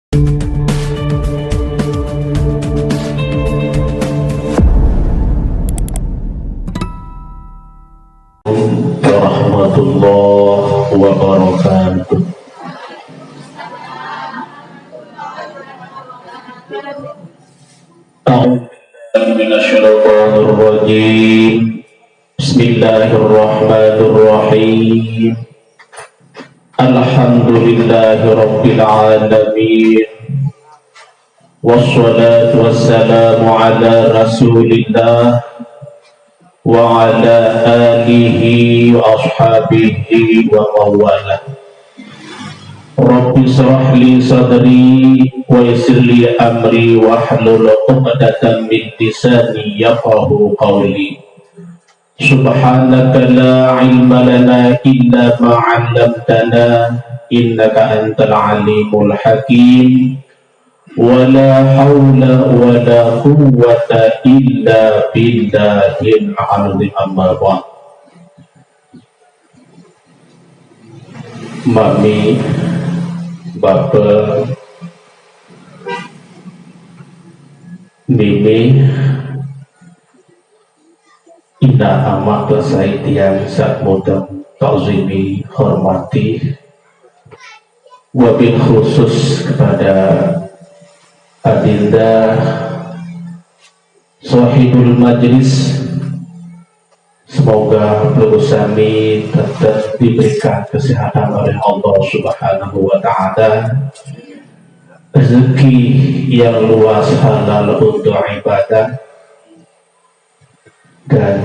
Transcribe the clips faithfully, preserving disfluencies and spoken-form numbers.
Warahmatullahi wabarakatuh. أعوذ بالله من الشيطان الرجيم. بسم الله الرحمن الرحيم. الحمد لله رب العالمين. والصلاة والسلام على رسول الله وعلى آله وأصحابه ومن والاه. رب اشرح لي صدري ويسر لي أمري واحلل عقدة من لساني يفقهوا قولي. سبحانك لا علم لنا إلا ما علمتنا إنك أنت العليم الحكيم. ولا حول ولا قوة إلا بالله العلي العظيم. أما بعد. Mami, Bapa, Mimi, Ina, Ama, Tuan Said yang sangat mudeng ta'zimi, hormati, wabil khusus kepada Adinda Sahibul Majlis. Semoga pelungguh sami tetap diberikan kesehatan oleh Allah Subhanahu wa Ta'ala, rezeki yang luas, halal untuk ibadah, dan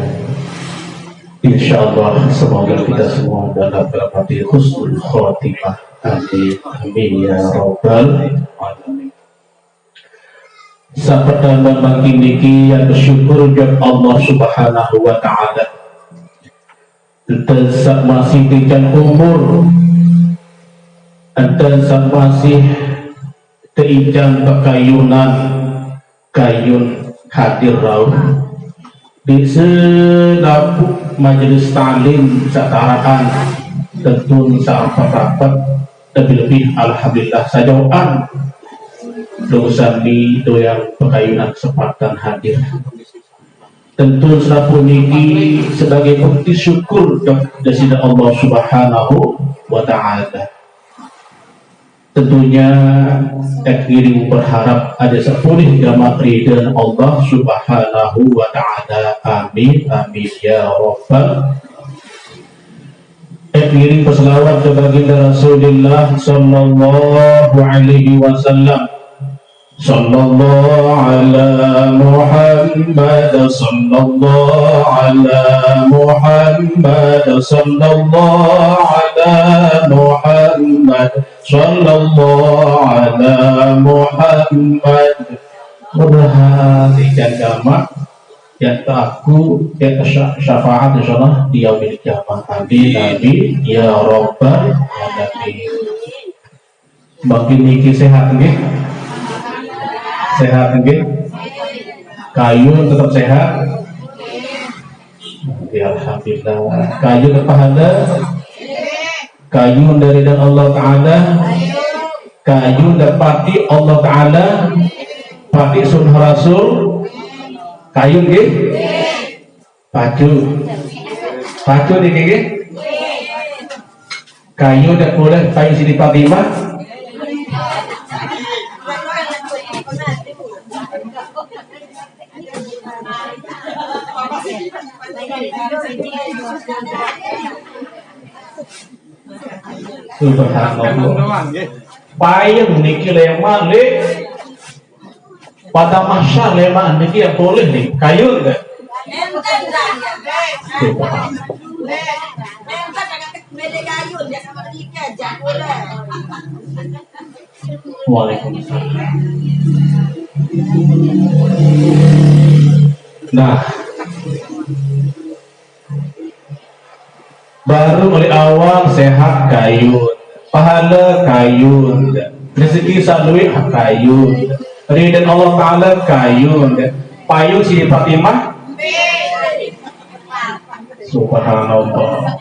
insya Allah semoga kita semua dalam mendapati husnul khotimah. Amin, amin ya rabbal alamin. Sapertama mangkin niki yang bersyukur jok Allah Subhanahu wa Ta'ala. Enten sak masih teican umur, enten sak masih teican pekayunan, kayun hadir rauh di selapuq majelis taklim saq taraqan, tentun saq rapet-rapet, lebih-lebih alhamdulillah sajauqan dosan ni doyang pekayunan kesempatan hadir. Tentu selapuq niki sebagai bukti syukur kepada Side Allah Subhanahu wa Ta'ala. Tentunya, eh, ngiring berharap adeq saq polih gamaq ridhe Allah Subhanahu wa Ta'ala. Amin, amin, ya rabbal. Eh, ngiring beselawat ke Baginda Rasulullah sallallahu alaihi wasallam. Sallallahu ala Muhammad, sallallahu ala Muhammad, sallallahu ala Muhammad, sallallahu ala Muhammad. Mudahan ikan gamaq yang taaku yang sya-, syafaat insyaallah di yaumil qiyamah. Amin, amin, ya rabbal alamin. Mangkin niki sehat nggih? Sehat nggih? Kayun tetap sehat? Ya, alhamdulillah. Kayun dapat pahala? Kayun dari Allah Ta'ala? Kayun dapat pati Allah Ta'ala? Pati sunnah Rasul? Kayun nggih? Pacu. Pacu niki nggih? Kayun dapat polih payu Siti Fatimah? Subhanallah. Payung niki leman, nggih. Padang mahsyar leman niki yang polih niki. Kayun nggih? Subhanallah. Waalaikumsalam. Nah, baru mulai awal sehat kayun, pahala kayun, rezeki saluik kayun, ridha Allah Ta'ala kayun, payung Siti Fatimah. Subhanallah.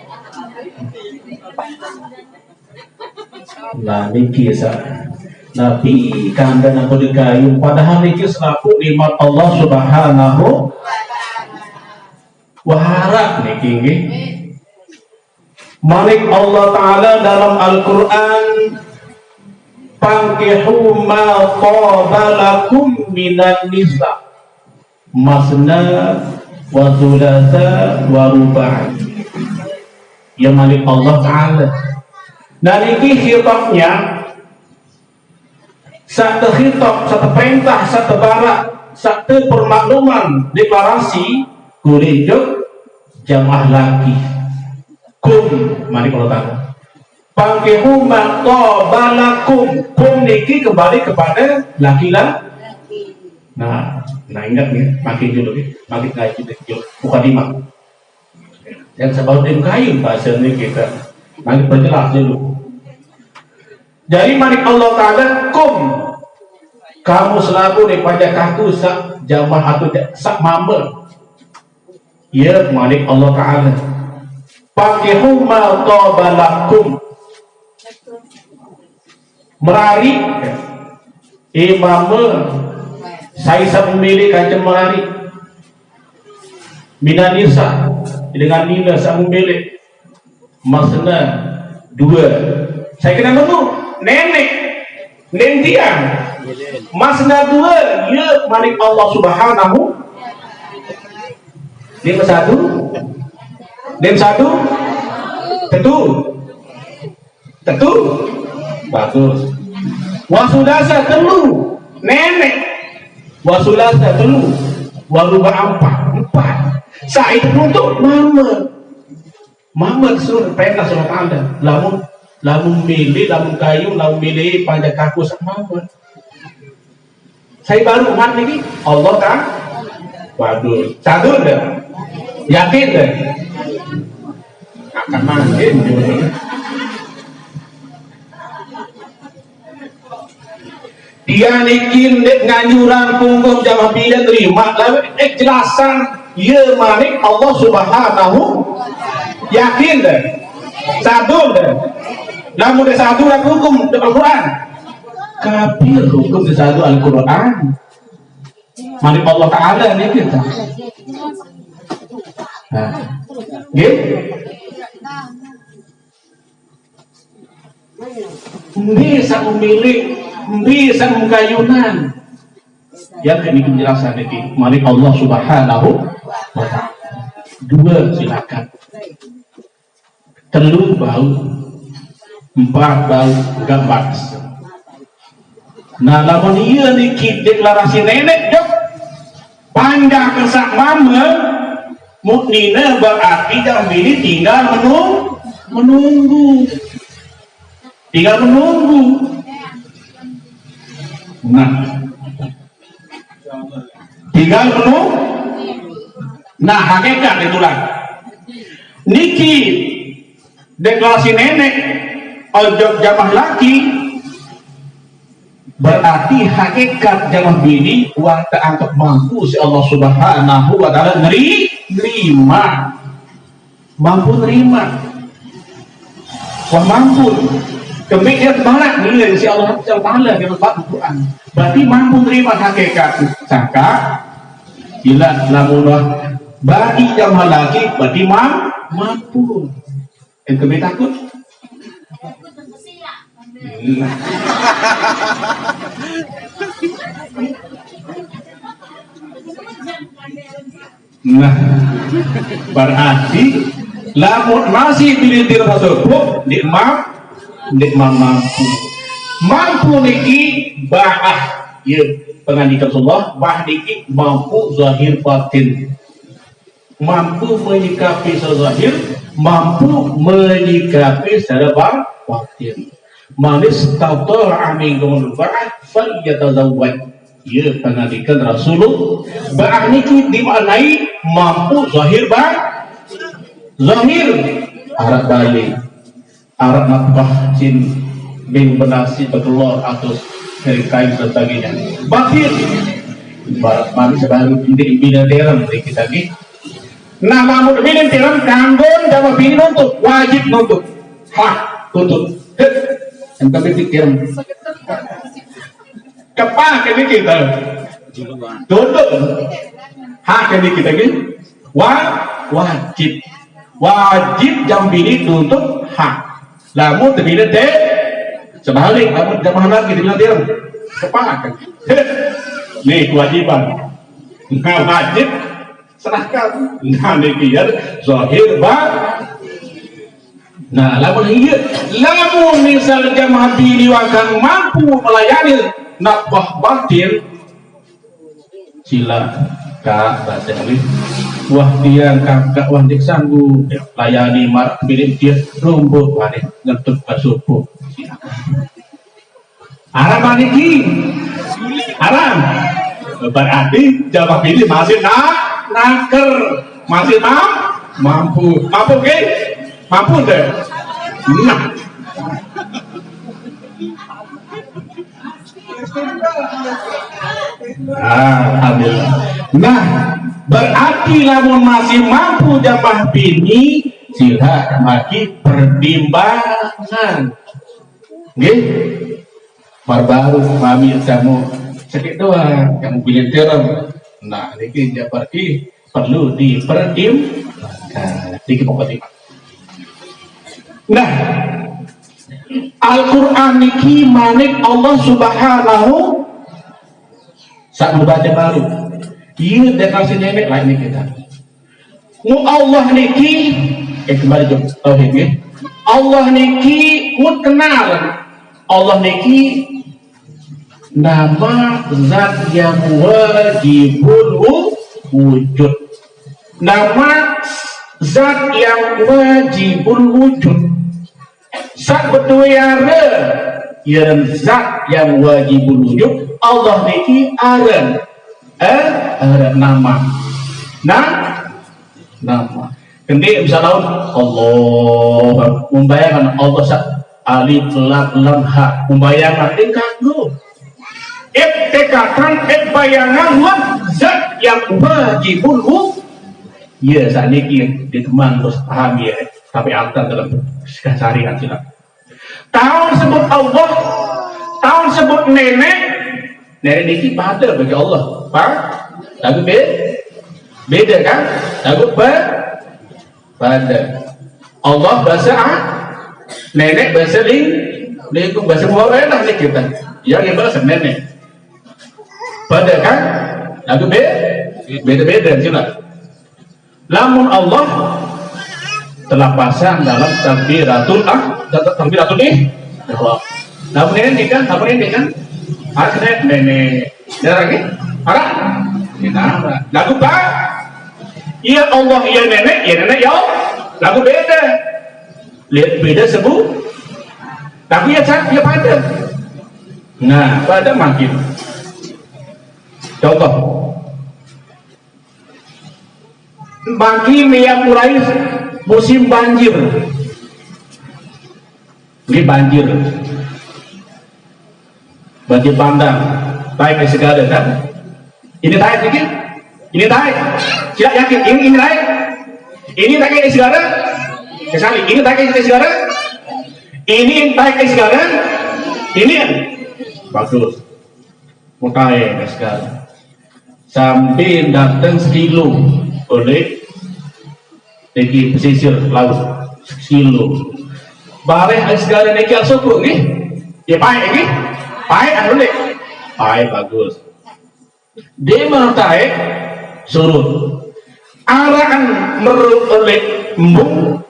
Nah, niki sa-, Nabi kandhane ampun dikayun, padahal niki selapuh nikmat Allah Subhanahu wa taala. Warak niki nggih. Manik Allah Ta'ala dalam Al-Quran, "Fankihu ma taba lakum minan nisa, masna wa thulatha wa ruba'." Ya, manik Allah Ta'ala. Nah, niki khitabnya satu khitab, satu perintah, satu barak, satu permakluman, deklarasi, kulijuk jamaah laki. Kum, manik Allah Ta'ala. "Fankihu ma taba lakum." Kum niki kembali kepada laki-laki. Nah, nah, ingat nih, makin dulu nih, makin kaji dulu. Bukan lima. Yang sebab tim kayu bahasa ini kita. Makin perjelas dulu. Jadi, manik Allah Ta'ala, kum, kamu selaku daripada kaku sak jamaah atau ja-, sak mamba. Ya, manik Allah Ta'ala. "Fankihu ma taba lakum." Merari. Imam saya sambil milih kancen merari. Minan nisa, dengan nina sambil milih. Masna dua. Saya kena nunggu. Nenek. Nentian. Masna dua. Ya, manik Allah Subhanahu. Nim satu. Nim satu. Tentu. Tentu. Bagus. Wasulasa telu. Nenek. Wasulasa telu. Waruba empat. Empat. Saat itu untuk mama. Mama suruh perintah suruh tanda. Lamun, lamun milih, lamun kayu, lamun milih pada kaku sama mama. Saya baru umat ini, Allah kan? Waduh, satu deh. Yakin deh. Akan makin. Dia niki nganjuran punggung jamaah bidan terima, lalu eh jelasan, ya manik Allah Subhanahu, yakin deh. Satu deh. Namun deh satu hukum dengan Al-Quran. Kafir hukum di satu Al-Quran. Manik Allah Ta'ala nih kita. Nah. Nggih? Mbe sang milik, mbe sang kayunan. Ya, ini penjelasan ini. Manik Allah Subhanahu wa Ta'ala. Dua silakan. Telu bau, empat bau, enggak empat. Nah, lamun iya niki deklarasi nenek, jok. Panjang kesak mama, muknina berarti jamaah bini tinggal menung-, menunggu. Tinggal menunggu. Nah, tinggal menunggu. Nah, hakikat itulah. Niki deklarasi nenek, ojok jamaah laki, berarti hakikat jamaah bini, wah tak angkat mampu si Allah Subhanahu wa Ta'ala neri-, nerima. Mampu nerima. Wah mampu. Kemik dia barat nilai si Allah Ta'ala di Al-Quran. Berarti mampu nerima hakikat. Sangka, bila lamun wah bagi jamaah laki, berarti mam-, mampu. Yang kami takut. Nah, berarti lamun masih bilintir tersebut, nikmat, nikmat mampu. Mampu niki baah, ya, pengandikan Rasulullah, baah niki mampu zahir batin. Mampu menyikapi secara zahir, mampu menyikapi secara ba-, batin. "Man istata'a minkumul ba'ah falyatazawwaj." Ya, pengandikan Rasulullah. Ba'ah niki dimaknai mampu zahir ba-, zahir. Arab balik. Arab nafkah sin bing benasi bekelor atus dari kain dan sebagainya. Batin. Ibarat manis baru indik bina derem dari kita ni. Nah, lamun bina derem kanggon jamaah bini nuntut, wajib nuntut. Hah, tuntut. Heh. Yang penting derem. Hak ini kita. Tuntut. Hak ini kita ini. Wa-, wajib. Wajib jam bini tuntut hak. Lamun teu bini téh sebalik, lamun jamaah lagi dibilang dia. Sepakat. Nih kewajiban. Nah, wajib serahkan. Nah, niki ya zahir ba. Nah, lamun ieu, lamun misal jamaah bini wakang mampu melayani nafkah batin, sila ka bahasa Inggris. Wah dia kakak wah dik sanggup ya, layani marak bilik dia rumput wani ngentut basupuh. Silakan. Haram niki. Haram. Berarti jamaah bini masih na naker, masih mam mampu. Mampu ke? Mampu deh. Nah. Alhamdulillah. Nah, berarti lamun masih mampu jamaah bini, sila bagi pertimbangan. Nggih. Mar baru mami kamu sakit doang, kamu punya terong. Nah, niki berarti perlu dipertimbangkan. Niki pokoknya. Nah, Al-Qur'an niki manik Allah Subhanahu saat membaca baru. Iya, deklarasi nenek lain kita. Mu Allah niki, eh kembali ke tauhid nggih. Allah niki mu kenal. Allah niki nama zat yang wajibul wu- wujud. Nama zat yang wajibul wujud. Sak betuwe aran, aran zat yang wajibul wujud, Allah niki aran. Eh, aran nama. Nah, nama. Kendi misalnya Allah, membayangkan Allah sak alif lam lam ha, membayangkan eh kagum. Eh tekatan, eh bayangan, zat yang wajibul wu- Iya, saat ini ditemang terus paham ya, tapi akal dalam keseharian sila. Tahun sebut Allah, tahun sebut nenek, nenek niki pada bagi Allah, paham? Lagu be beda kan? Lagu be pada Allah bahasa ah, nenek bahasa ling lingkung bahasa Muara enak nih kita. Yang bahasa nenek pada kan? Lagu be beda-beda sila. Lamun Allah telah pasang dalam takbiratul ah, takbiratul ih. Lamun ini kan, lamun ini kan, harusnya nenek, ya lagi, arah, ini nama. Lagu pak, iya Allah, iya nenek, iya nenek, ya Allah. Lagu beda, lihat beda sebut. Tapi ya cat, ya pada. Nah, pada makin. Contoh, Bagi Mia Quraisy musim banjir. Ini banjir. Banjir bandang. Taek ka segala kan? Ini taek dikit. Ini taek. Tidak yakin. Ini, ini taek. Ini taek ka segala. Sekali. Ini taek ka segala. Ini taek ka segala. Ini bagus. Mutai Kaskar. Sampai datang sekilo oleh niki pesisir laut sekilo. Bareh ai segala niki asup nih. Ya paek nih. Paek anu nih. Paek bagus. Di mana taek surut. Arakan meru oleh embung,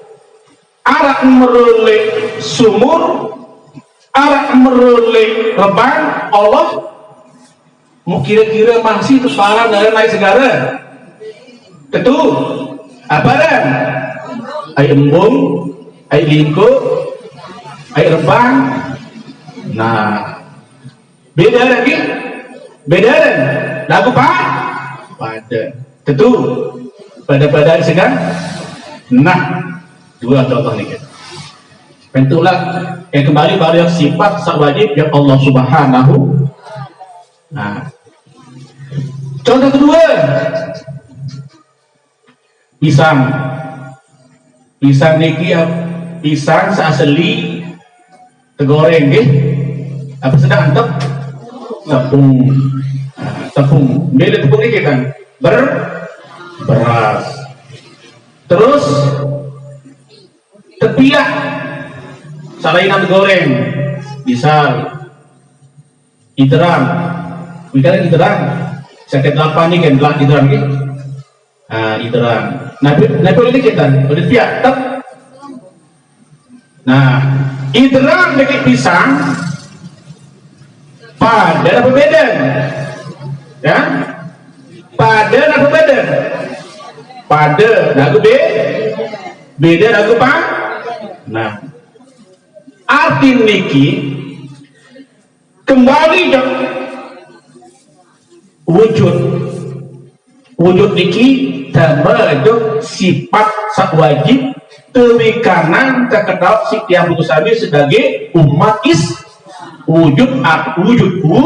arak meru oleh sumur, arak meru oleh rebang, Allah. Mau kira-kira masih tuh para naik segala. Tentu. Apa dan? Ai embung, ai lingko, ai rebang. Nah, beda lagi. Beda dan lagu pak pada. Tentu. Pada-pada segala. Nah, dua contoh nih. Tentulah yang kembali pada yang sifat sak wajib yang Allah Subhanahu. Nah, contoh kedua, pisang. Pisang niki ya, pisang asli tegoreng nggih. Apa sedang antep? Tepung. Nah, tepung. Beda tepung ini kan ber beras. Terus tepiak. Salainan goreng. Misal iterang. Misalnya iterang. Sakit apa nih kan telah iterang nih? Nah, iterang. Nah, bi- nah, boleh dikit kan? Boleh piak. Tep. Nah, iterang dikit pisang. Pada apa beda? Ya? Pada apa beda? Pada lagu be beda lagu pa. Nah, arti niki kembali ke wujud. Wujud niki damel sifat sawajib tewikanan kekedal setiap sami sebagai umat is wujud at wujud wu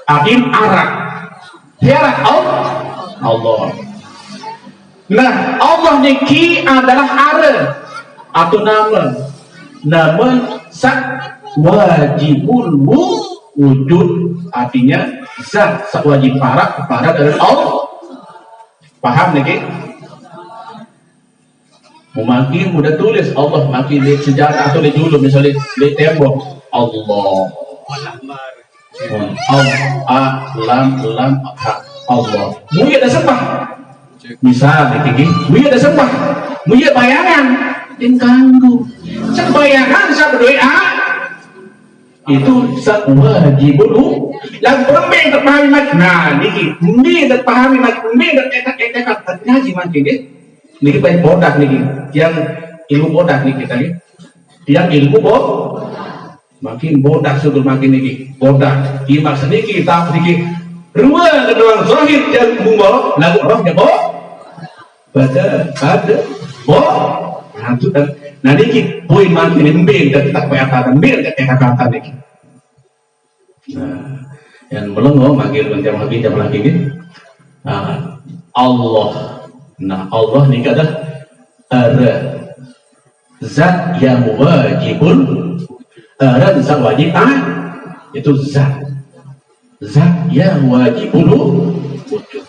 atin arak. Tiara Allah. Nah, Allah niki adalah ara atau nama. Nama sak wajibul wu- wujud, artinya zat sawajib para kepada dari Allah. Paham niki? Mungkin udah tulis Allah makin di sejarah atau di dulu misalnya di tembok Allah. Hmm. Al a lam lam ha Allah. Muya ada sembah. Misal niki, muya ada sembah. Muya bayangan. Yang ganggu. Sembayangan saya berdoa. Itu sawajibul. Yang berembe terpahami mat. Nah, niki. Mbe terpahami mat. Mbe tertekad-tekad. Ngaji mat niki. Niki paling bodak niki. Yang ilmu bodak niki tadi. Yang ilmu bodak. Makin bodak sudah makin niki. Bodak. Imak sedikit, tak sedikit. Dua kedua zahir yang bungo, lagu roh jabo. Pada ada bo. Nah, itu kan. Nah, niki poin makin mbe dan tak payah kata mbe dan tak payah kata niki. Nah, yang belum mau manggil jam lagi jam lagi ini. Nah, Allah. Nah, Allah niki ada ada zat yang wajibul, eh, zat wajib ah, itu zat. Zat yang wajibul wujud.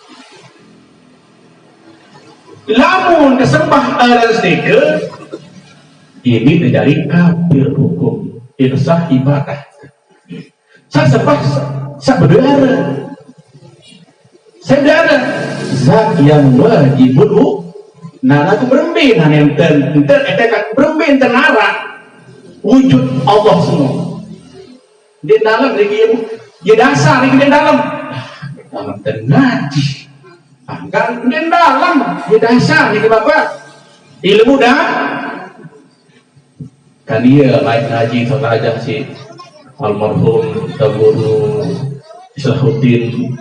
Lamun kesembah aran sedeka, ini menjadi kafir hukum. Tidak sah ibadah. Saya sembah, saya berdoa. Saya berdoa. Zat yang wajibul wu-, nah, aku berembe, nah, enten, enten, enten, berembe, enten arah wujud Allah semua. Di dalam, di, di dasar, di dalam. Dalam dan ngaji. Ah, kan, di dalam, di dasar, di Bapak. Ilmu dah. Kan iya, lain ngaji, kata aja si almarhum Guru Islahuddin.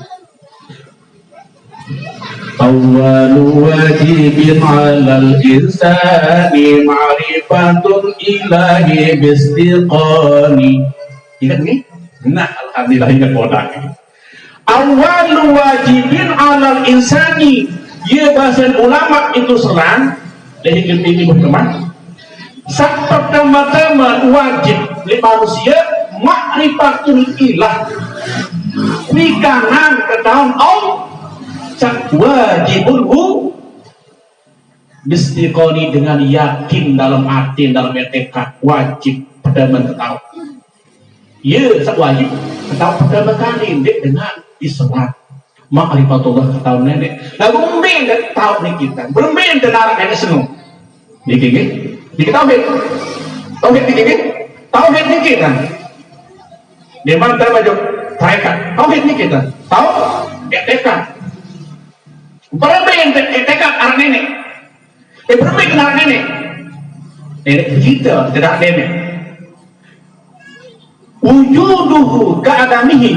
Awwalu wajibin alal insani ma'rifatul ilahi bistiqani. Ingat nih? Nah, alhamdulillah ingat bodak. Awwalu wajibin alal insani. Ye bahasa ulama itu serang dari ini berkembang. Sak pertama-tama wajib li manusia ma'rifatul ilah. Wikanan ketahuan Allah. Sak wajibul wu bistiqoni dengan yakin dalam hati, dalam etika wajib pada mengetahui. Ya, sak wajib ketahuan pada mengetahui dengan Islam. Ma'rifatullah ketahuan nenek. Lagu mbe ndak tahu nih kita. Bermain dan arak nenek seneng. Niki nggih. Niki tauhid. Tauhid niki nggih. Tauhid niki kan. Memang termasuk tarekat. Tauhid niki kan. Tahu? Ya, tarekat. Bermain ente-, entekan anak nenek. Eh, bermain dengan anak nenek. Nenek kita, tidak nenek. Wujuduhu ka'adamihi.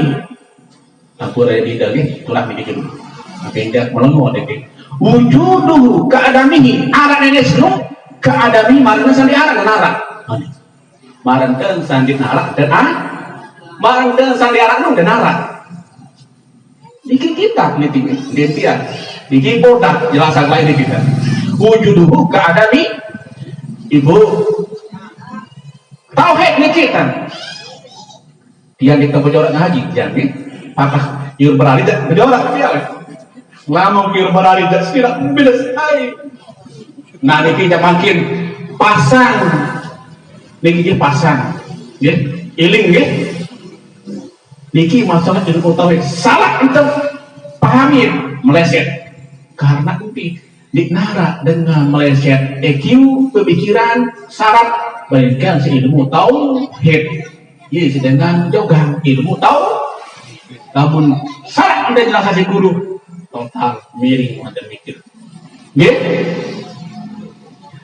Aku ada di dalam, itulah ini dulu. Tapi tidak melengok deh. Wujuduhu ka'adamihi. Anak nenek senu, ka'adami, mana sandi anak dan anak. Mana? Maranten sandi narak dan ah, maranten sandi arak nu dan narak. Niki kitab niki, niki dia. Niki bodak jelas apa ini kita. Wujuduhu ka'adami, Ibu. Tauhid niki kan. Tiang di tempat jorok ngaji, tiang ni. Patah, iur berari dah, berjorok tiang. Lama iur berari dah, sekira, bila sekali. Nah, niki jamakin pasang. Niki dia pasang. Nggih, iling nggih. Niki masalah ilmu tauhid. Salah ente pahami, meleset. Karena enti di nara dengan meleset E Q pemikiran, saraf, bayangkan si ilmu tauhid. Ye, sedangkan jogang ilmu tauhid. Namun salah ente jelasan si guru, total miring ente mikir. Nggih?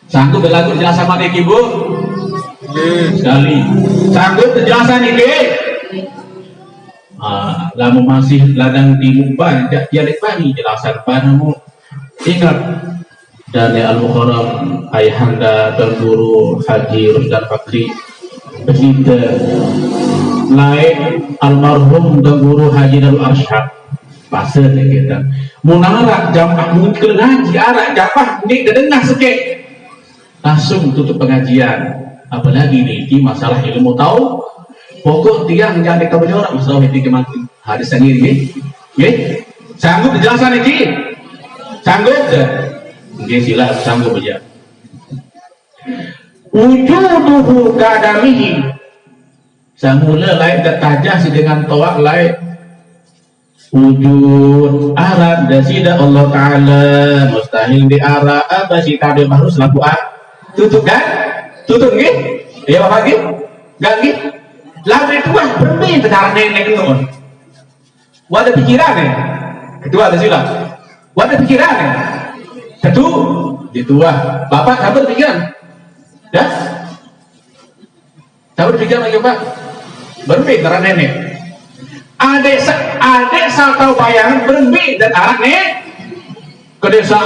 Sanggup belagu jelasan mati, Ibu? Nggih. Sekali. Sanggup penjelasan ini? Ah, lamun masih ladang timu banyak dialek bani jelasan panamu. Ingat, dari Al-Mukarram Ayahanda Tuan Guru Haji Rusdan Fakri, berita lain almarhum Tuan Guru Haji Darul Arsyad. Pasal kita. Mun arak jamaah mungkin ngaji arak jamaah ni kedengar sikit. Langsung tutup pengajian. Apalagi niki masalah ilmu tauhid. Pokok tiang jadi kamu orang masalah niki mati. Hadis sendiri nggih. Nggih. Sanggup dijelasan niki? Sanggup dah. Nggih, sila sanggup aja. Wujuduhu kadamihi. Samula lain tertajah si dengan toak lain. Wujud aran dasida Allah Ta'ala mustahil diara apa si tabe baru selaku a tutup kan? Tutup nggih? Ya Bapak nggih? Enggak nggih? Lalu dua bermi sekarang nenek nun. Wadah pikiran ya? Kedua ada sila. Wadah pikiran ya? Satu, dua. Bapak sabar pikiran. Ya? Sabar pikiran lagi Pak. Bermi karena nenek. Adek sa- adek satu bayangan bermi dan anak nih ke desa.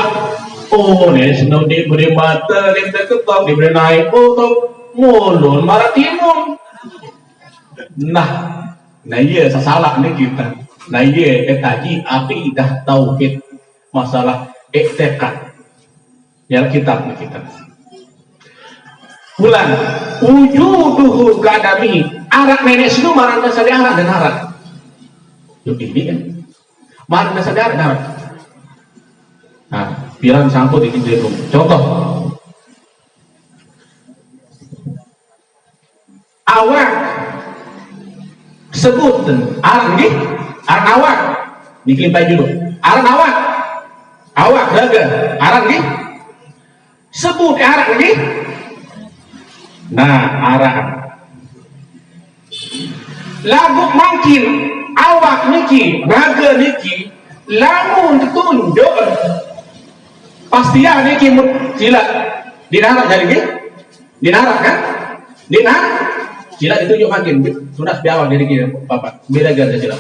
Oh, nih senang diberi mata, diberi ketok, diberi naik motor, mulun marah timun. Nah, nah iya sasalah nih kita. Nah iya kita ji api dah tauhid masalah etekat. Ya kitab nih kita. Ulang, wujuduhu kadami. Arak nenek sinu marang dasar arak dan arak. Yuk ini kan. Marang dasar arak dan arak. Nah, piran sampun di Contoh. Awak sebut aran nggih, aran awak. Niki limpai judul. Aran awak. Awak raga. Aran nggih. Sebut aran nggih. Nah, aran. Lagu mangkin awak niki, raga niki, lamun tunjuk pastian niki mut- sila dinarak jadi nggih. Dinarak kan? Dinarak. Sila ditunjuk makin. Sudah biawak jadi gini, Bapak. Beda ganda sila.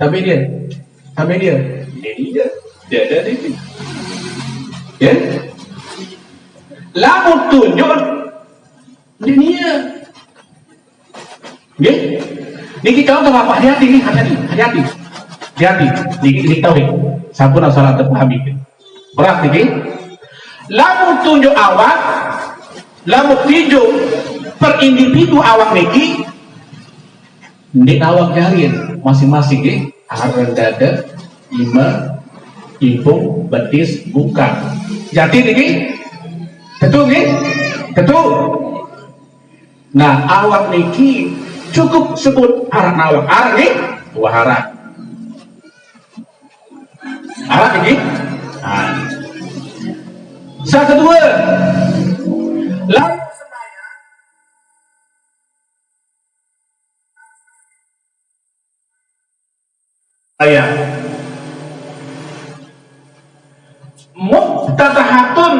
Sampai dia. Sampai dia. Jadi dia. Dia ada di sini. Ya. Lamun tunjuk dunia. Nggih. Niki contoh apa? Hati-hati nih, hati-hati. Hati-hati. Hati-hati. Niki, niki tahu nih. Sampun salah terpahami. Berat niki. Lamun tunjuk awak, lamun tinjuk per individu awak niki, ndik awak jarin masing-masing nggih. Aran dada, ima, impung, betis, bungkang. Jadi niki, tentu nggih? Tentu. Nah, awak niki cukup sebut aran awak. Aran nggih? Wah aran. Aran niki? Nah. Satu dua. Lalu sembahyang. Ayat. Muftatahatun,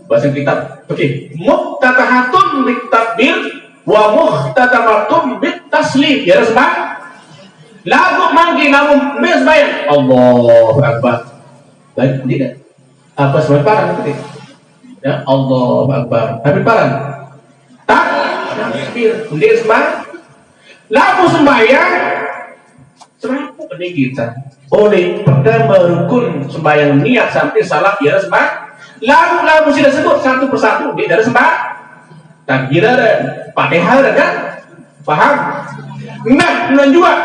bahasa kitab. Oke, muftatahatun bit takbir wa muhtatamatun bit taslim. Ya, sembah. Lagu manggi namun mbe sembahyang. Allahu Akbar. Baik, tidak. Apa sebab parang tadi? Ya, Allahu Akbar. Tapi parang. Tak? Takbir. Nggih sembah. Lagu sembahyang. Serapu ini kita. Oleh pertama rukun sembahyang niat sampai salam ya sembah. Lagu-lagu sudah sebut satu persatu dia dari sembah. Takbir ada, Fatihah ada kan? Paham? Nah, menunjukkan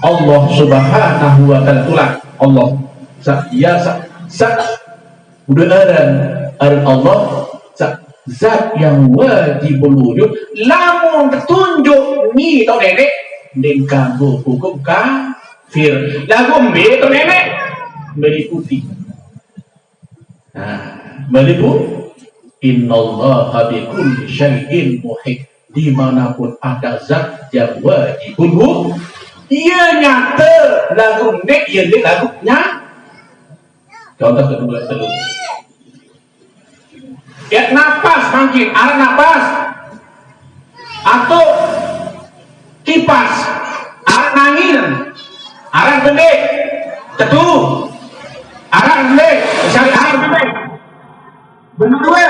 Allah Subhanahu wa Ta'ala, itulah Allah. Sa, ya, sa, sa, udah aran, aran Allah, sa, zat yang wajibul wujud, lamun tunjuk ni tau nenek, ning kanggo hukum kafir. Lagu mbe tau nenek, meliputi. Nah, meliputi. Innallaha bikulli syai'in muhit. Dimanapun ada zat yang wajibul wujud, ia nyata lagu nek, ia nek lagu nya. Contoh kedua, kedua. Ya, napas mangkin, aran napas. Atau kipas, aran angin, aran bende, tetu, aran bende, cari aran bende. Bener dua.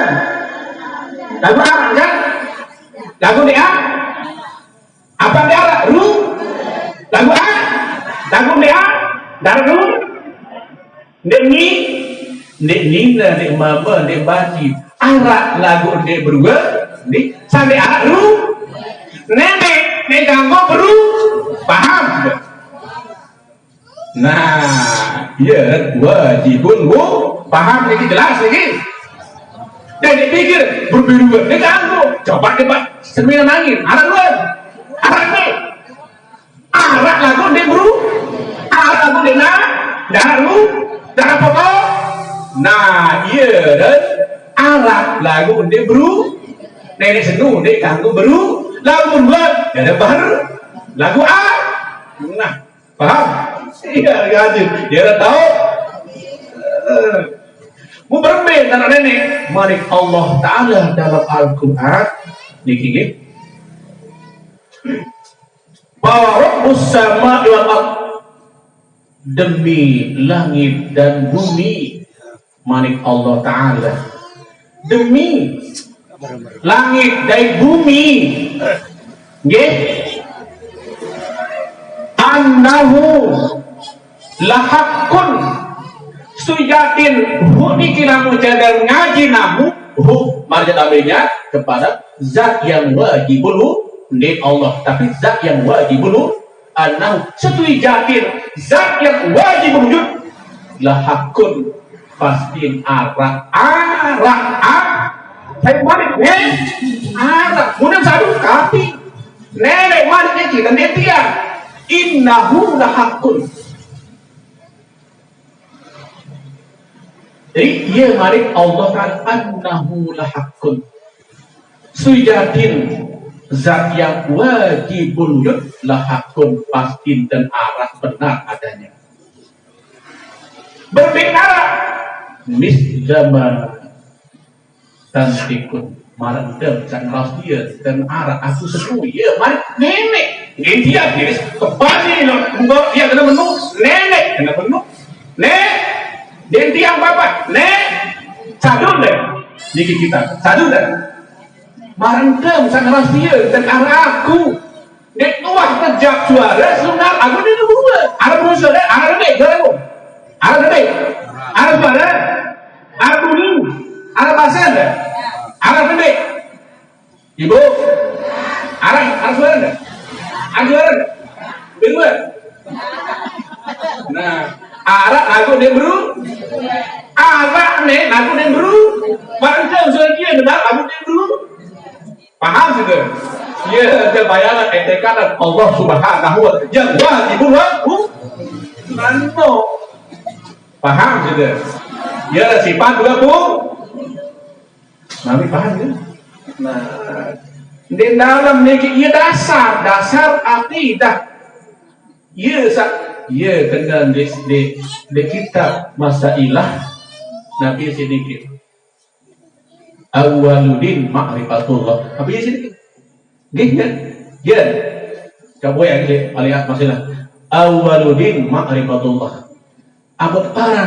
Lagu aran kan? Lagu dia. Apa dia aran? Ru. Lagu a. Lagu dia. Darah ru. Ndek ni, ndek nina, ndek mama, ndek baji. Arak lagu ndek berua, ndek sandek arak ru. Nenek, ndek ganggu beru. Paham? Nah, iya, wajibun wu. Paham niki, jelas niki? Dan dipikir, berbiru, ndek ganggu. Coba, coba, sembilan angin, arak dua. Arak ni. Arak lagu ndek beru, arak lagu ndek na, darah lu, darah pokok. Nah, iya, dan arak lagu ndek beru, nenek senu ndek ganggu beru, lagu buat, ada baru, lagu a. Nah, paham? Iya, ngaji. Dia dah tahu. Eh, mau bermain anak nenek. Mari Allah Ta'ala dalam Al-Quran. Niki, niki. Wa rabbus sama'i wal ard. Demi langit dan bumi, manik Allah Ta'ala. Demi langit dan bumi. Nggih. Annahu lahaqqun. Sujatin hu niki namu jadal ngaji namu hu marja kepada zat yang wajibul wu-, nggih Allah, tapi zat yang wajibul wu-, annahu setuju jatin, zat yang wajib wujud, lahakun, pasti arak, arak, arak. Saya balik, eh, arak. Mudah satu, tapi nenek maliknya kita dia. Innahu lahakun. Jadi, iya maring Allah Ta'ala annahu lahaqqun. Sujatin zat yang wajibul wujud lahaqqun, pasti dan arah benar adanya. Berbicara mislama tantikun, marang dem, sang raos dia, dan arah aku setu, ya, mari, nenek, ngintian, diri, kembali, lo, mbok, ya, kena menu, nenek, kena menu, nek, dentiang papa, nek, sadun deh, niki kita, sadun deh, marang dem, sang raos dia, dan arah aku, Dek tuah kejap suara, sebentar, aku ni dua. Arah suara, arah dek, suara aku. Arah dek. Arah suara. Arah bunyi. Arah pasal deh. Arah dek. Ibu. Arah, arah suara deh. Arah suara deh. Dua. Nah, arah aku dia bro. Arah ni aku dia bro. Macam suara dia benar aku dia bro. Paham sudah? Ya, ada bayangan, etekan Allah Subhanahu wa Ta'ala. Yang wajibul wajib. Mano? Paham sudah? Ya, sifat dua puluh. Mami paham ya? Nah, di dalam niki, ya, dasar, dasar akidah. Ya, sa, ya, kena di, di, di kitab Masailah Nabi sedikit. Awaludin ma'rifatullah. Apa ya sini? Nggih, ya. Ya. Kamu yang ini, alias masalah. Awaludin ma'rifatullah. Apa parang